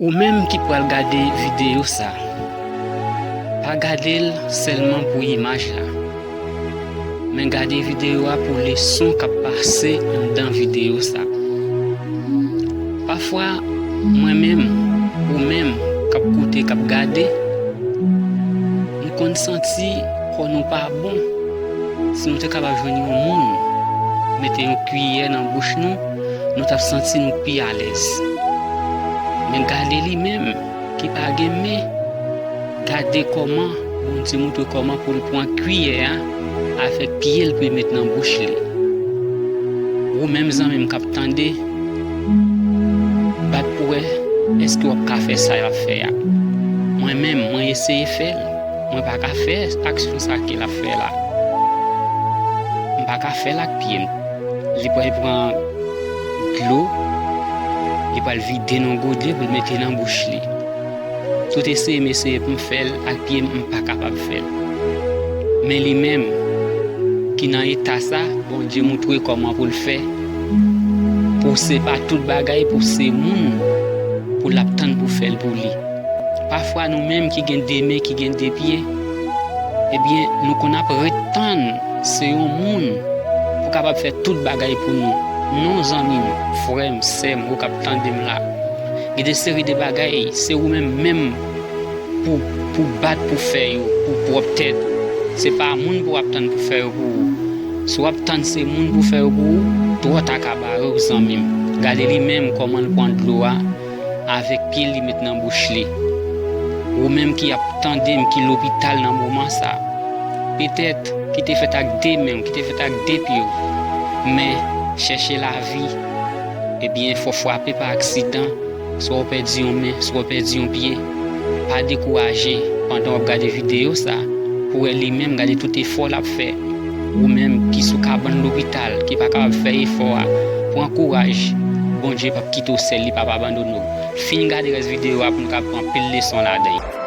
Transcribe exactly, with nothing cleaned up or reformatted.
Ou menm ki pral gade videyo sa, pa gade l sèlman pou imaj la, men gade videyo a pou leson k ap pase anndan videyo sa. Pafwa, mwen menm, ou menm k ap koute, k ap gade, nou konn santi kò nou pa bon. Si nou te kapab jwenn yon moun mete yon kiyè nan bouch nou, nou t ap santi nou pi alèz. Men gade li menm ki pa gen men, gade kòman Bondye montre kòman pou l pran kiyè a avèk pye l pou l met nan bouch li. Ou menm zanmi m k ap tande, bat pou wè èske w ap ka fè sa y ap fè a. Mwen menm, mwen eseye fè l. Mwen pa ka fè aksyon sa ke l ap fè la. M pa ka fè l ak pye m. Li pral pran dlo, li pral vide nan yon godyè pou l mete nan bouch li. Tout eseye m eseye pou m fè l ak pye m, m pa kapab fè l. Men li menm, ki nan eta sa, Bondye montre kòman pou l fè. Pou se pa tout bagay, pou se moun, pou l ap tann pou fè l pou li. Pafwa nou menm ki gen de men, ki gen de pye, ebyen, nou konn ap ret tann se yon moun pou kapab fè tout bagay pou nou. Non, zanmi m, frè m, sè m, ou k ap tande m la. Gen de seri de bagay, se ou menm menm pou, pou bat pou fè yo, pou pwòp tèt. Se pa moun pou w ap tann pou fè yo pou ou. Si w ap tann se moun pou fè yo pou ou, twò ta ka bare w, zanmi m. Gade li menm kòman l pran dlo a avèk pye l, li met nan bouch li. Ou menm ki ap tande m, ki lopital nan moman sa, petèt ki te fèt ak de men w, ki te fèt ak de pye w, men chèche lavi, ebyen, fò w frape pa aksidan, swa w pèdi yon men, swa w pèdi yon pye. Pa dekouraje pandan w ap gade videyo sa, pou wè li menm, gade tout efò l ap fè. Ou menm ki sou kabann lopital, ki pa kapab fè efò a, pran kouraj. Bondye p ap kite w sèl, li p ap abandone w. Fin gade rès videyo a pou nou ka pran pil leson ladan l.